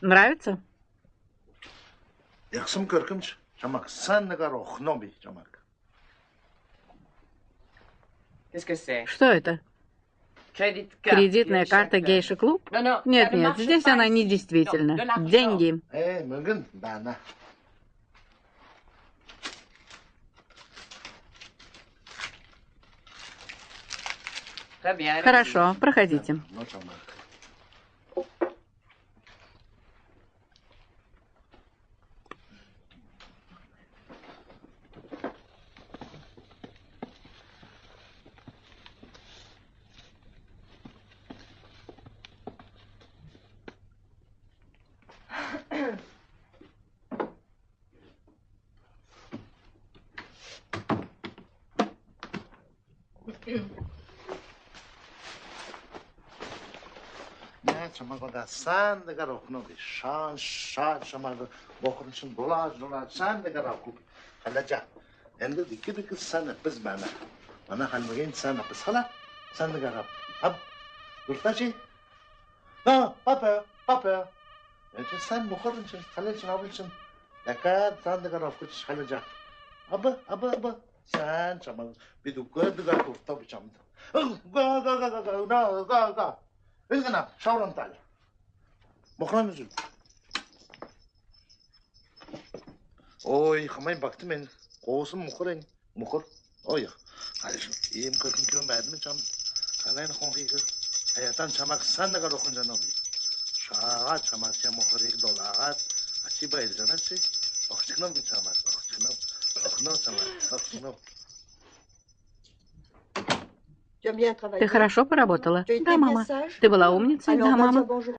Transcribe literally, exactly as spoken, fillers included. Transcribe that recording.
Нравится? Яһсм көркмҗ, чамаг сән нег рохнов би чамаг. Qu'est-ce que c'est? Что это? Кредитная карта Гейша Клуб? Нет, нет, здесь она не действительна. Деньги. Э, мөңгн бәәнә. Хорошо, проходите. Нә, чамаг ода сән нег рохнов би. Шан, шан, чамаг мухрнчн дулаҗ, дулаҗ, сән нег рохнов би. Хәләҗәх. Энд дик-дик сән әпс бәәнә. Мана хальмгин сән әпс хәлә. Сән нег рохнов. Аб. Дуртаҗ чи? На, папа, папа. Энд сән мухрнчн, хәләлчн, абнчн. Дәкәд сән нег рохнов би, хәләҗәх. Аб, аб, аб. Сән чамаг, би дуквдга дурта би чамд. Га, га, га, га, га, га, га, га. Ил гинә, шавран тал. Мухран үзүл. Ой, хамай багт мен. Косм мухран, мухр. Ой, хальш. Иим көркн көвүн бәәдм чамд. Хәлән хонгиг. Әятан чамаг сән нег рохн җанав би. Шаһад чамаг чам мухриг долаһад. Ачи байр җанав чи. Охчкнав би чамаг, охчкнав. Охчкнав чамаг, охчкнав. Ты хорошо поработала? Да, мама. Ты была умницей? Да, мама.